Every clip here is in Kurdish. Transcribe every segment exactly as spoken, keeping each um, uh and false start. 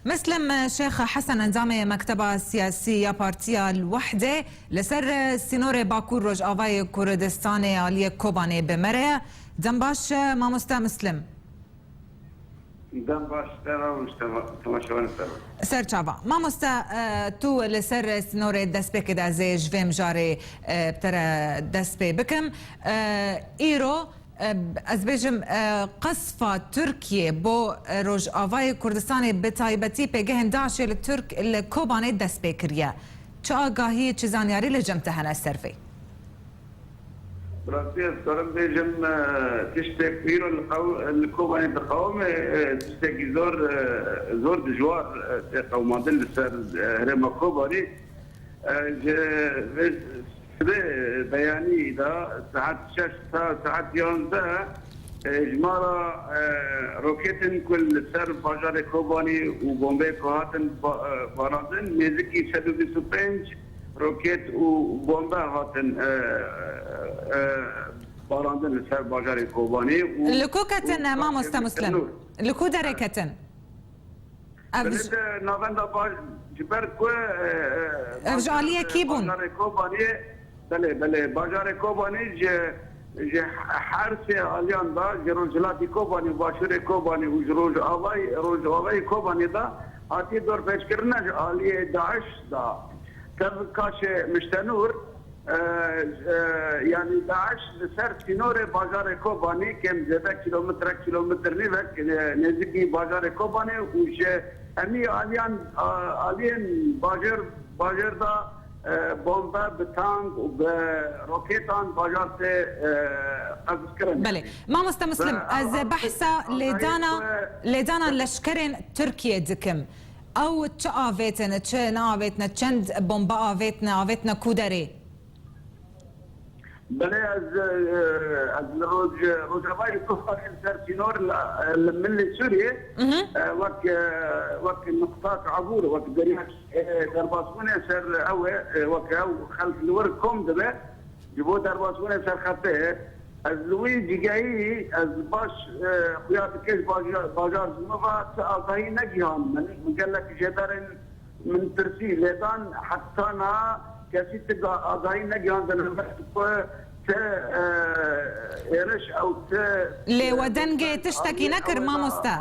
Mislim Şêx Hesen, endamê Mekteba Siyasî ya Partiya Wehdê, li ser sînorê Bakur Rojavayê Kurdistanê aliyê Kobanê bi me re ye. Dem baş, mamoste Mislim. Dem baş, te re û ji tema-, temaşevanê ser. Ser çava. Mamoste, e, tu li ser sînorê destpêkê de, ez ê ji vê mijarê, e, bi te re dest pê bikim. E, îro, e, ez bêjim, e, qesfa Tirkiyê bo, e, Rojavayê Kurdistanê bi taybetî pêgehên DAIŞê li Tirk, li Kobanê dest pê kiriye. Çi agahî, çi zanyarî li cem te hene ser vê? Bi rastî ez karim bêjim, e, tiştê ku îro li qew-, li Kobanê diqewime, e, tiştekî zor, e, zor dijwar, e, tê qewimandin li ser, e, herêma Kobanê. E, ji vê sibê beyanî de saet şeş ta saet yanzdeh, e, ji me re, e, roketên ku li ser bajarê Kobanê û bombeyê ku hatin ba-, e, barandin, nêzîkî sed û bîst û pênc roket û bombe hatin, e, e, barandin li ser bajarê Kobanê û Li ku ketin, û mamoste Muslim? Li ku derê ketin? Ev Belê ji de navenda baş-, ji ber ku, e, e, Ev ji aliyê kî bûn? Bajarê Kobanê, belê, belê, bajarê Kobanê ji, ji her sê aliyan de, ji rojhilatî Kobanê, başûrê Kobanê û ji rojavayê, rojavayê Kobanê de hatiye dorpêçkirine ji aliyê DAIŞ de. Tev kaşê Miştenûr, e, e, yanî DAIŞ li ser sînorê bajarê Kobanê kêm zêde kîlometrek, kîlometr nîvek, e, nêzîkî bajarê Kobanê û ji hemî aliyan, a, aliyên bajêr, bajêr de, e, bombe bi tank û bi roketan bajar tê, e, qezfkirin. Belê. Mamoste Muslim, Ve ez ew behsa agahî lêdana, ku lêdana leşkerên Tirkiyê dikim. Ew çi avêtine, çi neavêtine, çend bombe avêtine, avêtine ku derê? Belê, ez, e, ez li roj-, Rojavayê Kurdistanê li ser sînor li, li milê Sûriyê, Mhm. e, wek, e, wek nuqtak ebûr, wek derya, e, derbasbûnê ser ew e, e, wek ew xelk li wir kom dibe, ji bo derbasbûnê ser xetê. Ez li wî cîgehî, ez baş, e, xuya dike ji bajar, bajar ji min ve ti agahî negihand min. Min gelek jêderên Min tirsî lêdan heta niha kesî ti ga-, agahî negihand min ku ti, e, êriş ew ti, Lê e, we dengê tiştekî nekir, mamoste?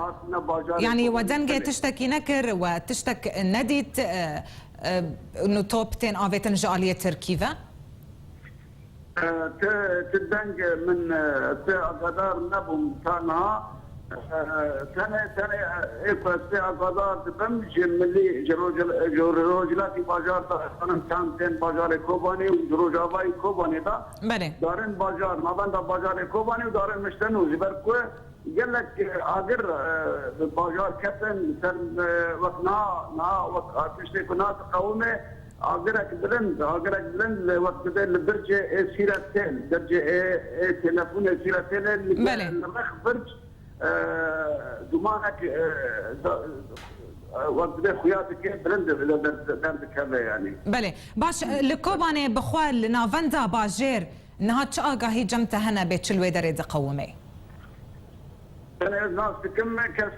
Yanî we dengê tiştekî nekir, we tiştek nedît, e, e, nû top tên avêtin ji aliyê Tirkî ve? E, ti, ti deng min, e, ti agadar nebûm ta niha. E, tenê, tenê, e, ê ku ez pê agadar dibim, ji milî, ji roj-, ji rojhilatî bajar de, ez zanim çend tên bajarê Kobanê û ji rojavayî Kobanê de. Belê. Darin bajar, navenda bajarê Kobanê û darin Miştenûr. Ji ber ku Gelek, e, agir, e, bi bajar ketin, li ser, e, wek na, na, wek, e, tiştê ku na diqewime, agirek bilind, agirek bilind, li, wek dibe li bircê ê Sîretêl, bircê ê, ê telefonê Sîretêlê, li, Belê. Li rex birc, e, dumanek, e, da, e, wek dibe xuya dike, bilind dibe, der, derdikeve yanî. Belê. Baş, e, li Kobanê bi xwe li navenda bajêr niha çi agahî cem te hene bê çi li wê derê diqewime? Tenê ez nas dikim, kes,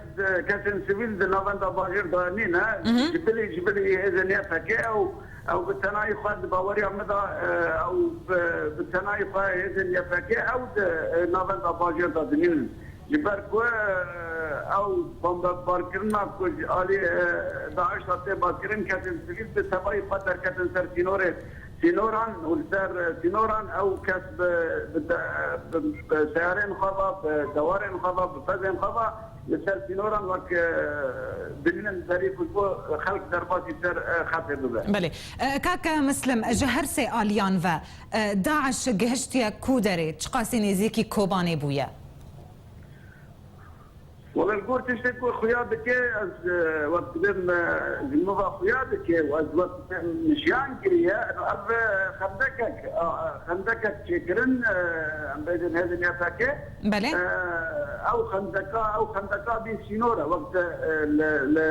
kesên sivîl di navenda bajêr de nîne. Mhm. Ji bilî, ji bilî hêzên Y P G ew, ew bi tenayî xwe di baweriya min de, e, ew bi, bi tenayî xwe hêzên Y P G ew di, e, navenda bajêr de dinînin. Ji ber ku, e, ew bombebarbkirina ku ji alî, e, DAIŞ de tê bakirin, kesên sivîl bi tevayî xwe derketin ser sînorê sînoran û li ser sînoran ew kes bi, bi, bi, bi seyarên xwe ve, bi dewarên xwe ve, bi pezên xwe ve li ser sînoran wek, e, dinînin serî ku ji bo xelk derbasî ser, e, xetê bibe. Belê. E, kak Mislim, ji her sê aliyan ve, e, DAIŞ gihiştiye ku derê, çiqasî nêzîkî Kobanê bûye? Wele li gor tiştê ku xuya dike, ez, e, wek dibêm, e, ji min ve xuya dike û ez wek dibêm jiyan kiriye, ev, e, xendekek, a, xendekek çêkirin, e, em bêjin hêzên Y P G. Belê. E, ew xendeka, ew xendeka bî sînor e, wek de, e, li, li,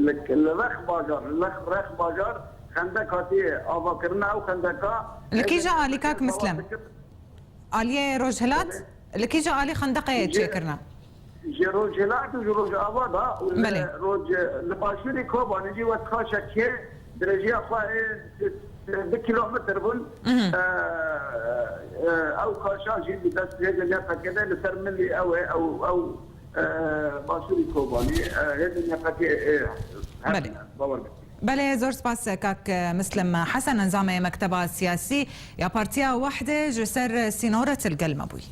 li, li Rex bajar, li Rex, Rex bajar xendek hatiye avakirine, ew xendeka Li kîja alî, kak Mislim? Aliyê Rojhilat? Belê. Li kîja alî xendeqê çêkirine? Ji Rojhilat û ji Rojava da û li Belê. Roj-, li başûrê Kobanê jî wek Kaşekê dirêjiya xwe ê du kilometr bûn. Mhm. E, e, ew kaşa jî bi dest hêzên Y P G de li ser milî ew ê, ew, ew, e, başûrê Kobanê, e, hêzên Y P G, e, hebûne, Belê. Bawer bikin. Belê, zor spas kak Mislim Hesen, endamê Mekteba Siyasî ya Partiya Wehdê ji ser sînoret li gel me bûyî.